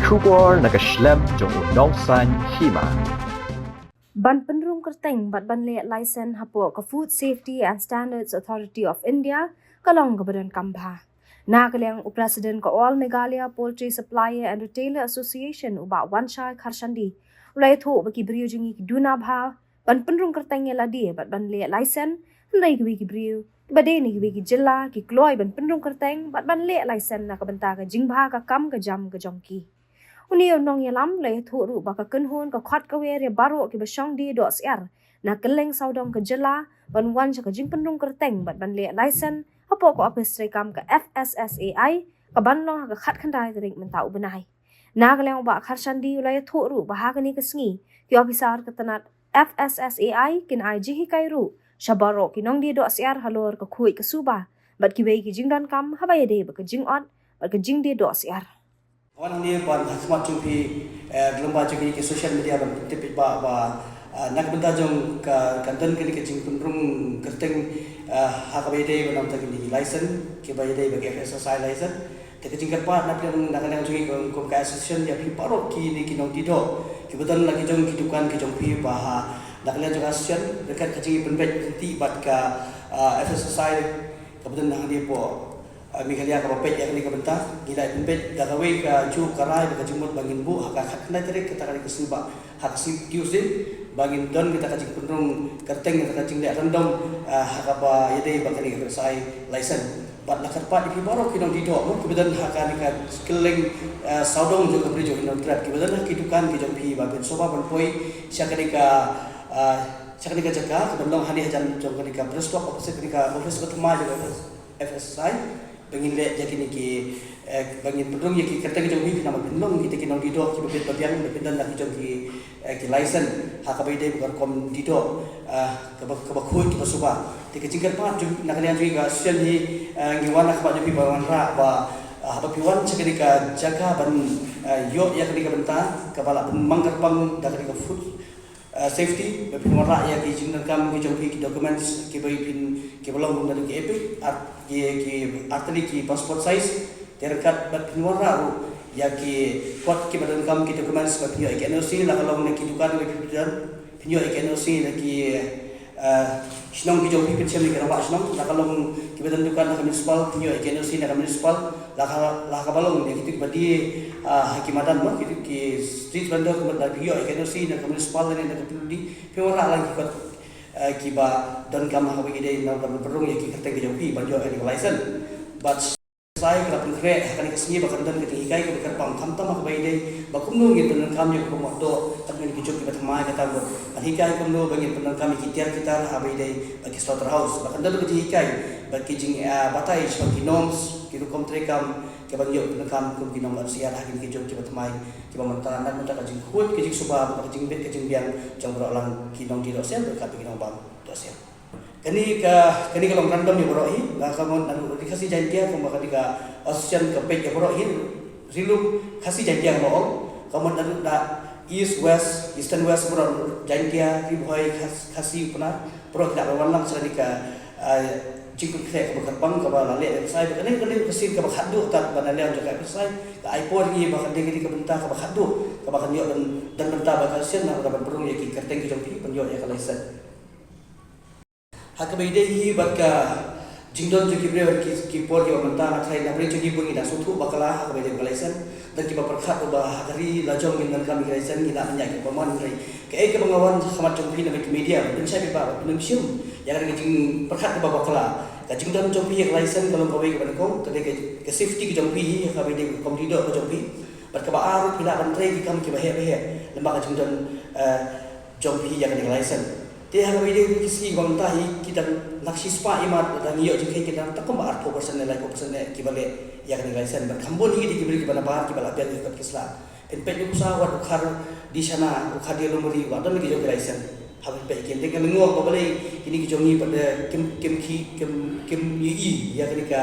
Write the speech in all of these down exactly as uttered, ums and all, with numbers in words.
Khubor na ka shlem jong u nongsan hima. Ban pynrung kyrteng bad ban leh license hapoh ka Food Safety and Standards Authority of India ka long kaba donkam bha. Na ka liang u President ka All Meghalaya Poultry Supplier and Retailer Association u Bah Wanshai Kharshandi u la ïathuh ba ki briew jong ngi ki duna bha ban pynrung kyrteng ïa lade bad ban leh license, hynrei kiwei ki briew kiba dei na kiwei ki jylla ki kloi ban pynrung kyrteng bad ban leh license na ka bynta ka jingbha ka kam ka jam ka jong ki. Une u nongïalam u la ïathuh ruh ba ka kynhun ka khot kawei ïa baroh kiba shong die doh syiar na kylleng sawdong ka jylla ban wan sha ka jingpynrung kyrteng bad ban leh license hapoh ka ophis treikam ka F S S A I kaban long ha ka khatkhyndai tarik mynta u bnai. Na ka liang u Bah Kharshandi u la ïathuh ruh ba ha kane ka sngi ki ophisar ka tnat F S S A I kin ai jinghikai ruh sha baroh ki nongdie doh syiar halor ka khuid ka suba bad kiwei ki jingdonkam haba ïadei bad ka jingot bad ka jingdie doh syiar. Wan hangne ban ha khmat jong phi, eh, lyngba jong kine ki social media ban pyntip ba, ba, eh, na ka bynta jong ka, ka don kine ki jingpynrung kyrteng, eh, ha kaba ïadei bad na ka bynta kine ki license, kiba ïadei bad ki F S S A I license. Te ka jingkyrpad na phi na ka liang jong ngi kum, kum ka association ïa phi baroh kine ki nongdie doh kiba don la ki jong ki dukan ki jong phi ba ha na ka liang jong ka association ryngkat ka jingpynbeit lynti bad ka, ah, F S S A I kaba don hangne hapoh, ah, Meghalaya kaba peit ïa kane ka bynta. Ngi la pynbeit da kawei ka juk ka rai bad ka jingmut ba ngin buh ha ka khatkhyndai tarik kata kane ka sngi ba ha ka sngi Tuesday ba ngin don kata ka jingpynrung kyrteng kata ka jingleh random, ah, ha kaba ïadei bad kane ka F S S A I license. Bad la kyrpad ïa phi baroh ki nongdie doh mo kiba don ha kane ka kylleng, ah, sawdong jong ka Bri jong Hynñiewtrep kiba don ha ki dukan ki jong phi ba phin sngewbha ban poi sha kane ka, ah, sha kane ka jaka kaban long hangne hajan jong kane ka press club opposite kane ka office ba thymmai jong ka F S S A I. Ba ngin leh ïa kine ki, eh, ba ngin pynrung ïa ki kyrteng jong phi, khnang ba phin long kita ki nongdie doh kiba bit ba biang, ba phin don la ki jong ki, eh, ki license ha kaba ïadei bad ka rukom die doh, eh, kaba, kaba khuid kaba suba. Te ka jingkyrpad jong, na ka liang jong ngi ka association hi, eh, ngi wan ha khmat jong phi ba wanrah ba, eh, haba phi wan sha kane ka jaka ban, eh, ïoh ïa kane ka bynta kaba la pynmang kyrpang da kane ka food, eh, safety, ba phin wanrah ïa ki jingdonkam ki jong phi, ki documents kiba phin, kiba long kum naduh ki EPIC, ar, ki, ki artylli ki passport size, te ryngkat bad phin wanrah ruh ïa ki kot kiba donkam, ki documents ba phin ïoh ïa ki N O C, la ka long na ki dukan ba phin don, phin ïoh ïa ki N O C na ki, eh, shnong ki jong phi, phin shem ïa ki rangbah shnong, la ka long kiba don dukan na ka municipal, phin ïoh ïa ki N O C na ka municipal, la ka, la kaba long ïa kito kiba die, ah, ha ki madan mo, kito ki street vendor, kumta phi ïoh ïa ki N O C na ka municipal ne na ka P W D, phi wanrah lang ki kot, eh, kiba donkam ha kaba ïadei na ka ban pynrung ïa ki kyrteng ki jong phi ban ïoh ïa ka license. Bad F S S A I ka la pynkhreh ha kane ka sngi ba kan don ka jinghikai kaba kyrpang khamtam ha kaba ïadei ba kumno ngin pyndonkam ïa ka bamut doh, kat ngin ki juk kiba thymmai, kata ban hikai kumno ba ngin pyndonkam ïa ki tiar ki tar ha kaba ïadei bad ki slaughterhouse. Ba kan don ka jinghikai bad ki jing, ah, batai shaphang ki norms, ki rukom treikam, kiban ïoh pyndonkam kum ki nongdoh syiar ha kine ki juk kiba thymmai, kiba mynta, na ka bynta ka jingkhuid ka jingsuba, ka jingbit ka jingbiang jong baroh lang ki nongdie doh syiar bad ki nongbam doh syiar. Kane ka, kane ka long random ïa baroh hi, la ka mut naduh ri Khasi Jaiñtia, kumba kane ka association ka peit ïa baroh hi, ri lum Khasi Jaiñtia ba ong, ka mut naduh da East, West, Eastern West, baroh Jaiñtia, Ri Bhoi, Khas-, Khasi, Upper Nile, baroh ki la wan lang sha kane ka, ah, jingpynkhreh kaba kyrpang kaba la leh da F S S A I, ba kane, kane ka sien kaba khatduh tad ba na liang jong ka F S S A I, ka ai por ïa ngi ba kane, kane ka bynta kaba khatduh, kaba kan ïoh ban don bynta bad ka sien na ka ban pynrung ïa ki kyrteng ki jong phi ban ïoh ïa ka license. Ha kaba ïadei hi bad ka jingdon jong ki briew ki, ki por kiba mynta, nga tharai na briew jong ngi bun ngi dang sngewthuh bakla ha kaba ïadei bad ka license. Don kiba pyrkhat ba ha ka ri la jong ngin donkam ïa ka license, ngi lah ban ïaid kiba mon, hynrei kaei kaba nga wan ha khmat jong phi na ka media, ban pynshai paidbah, ban pynshim ïa ka jingpyrkhat kaba bakla. Ka jingdon jong phi ïa ka license ka long kawei kaba nyngkong, ka dei ka, ka safety ka jong phi hi ha kaba ïadei bad ka rukom die doh ka jong phi. Bad kaba ar, phi lah ban trei ki kam kiba heh ba heh lyngba ka jingdon, eh, jong phi ïa kane ka license. Te ha kaba ïadei ki sngi ba mynta hi, ki dang nak shispah i mat, dang ïoh jingkheiñ ki dang tang kumba arphew percent ne laiphew percent ne kiba leh ïa kane ka license. Bad kham bun hi ki dei ki briew kiba nabar, kiba la biang ïa ki kot ki sla. Phin peit, u Ksa, wat u Khar Dishana, u Khar Dialumri, wat don ki jong ki license. Haba phi peit ki, te nga lyngngoh ba balei kine ki jong ngi pat de kim, kim ki, kim, kim ïohi ïa kane ka,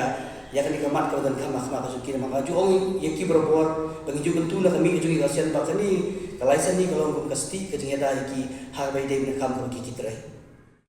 ïa kane ka mat kaba donkam ha khmat ka jong ki. Namar nga ju ong ïa ki barabor ba ngi ju kyntu na ka mih ka jong ngi ka sien ba kane ka license ne ka long kum ka stick ka jingïada ïa ki ha kaba ïadei bad ka kam kaba ki, ki trei.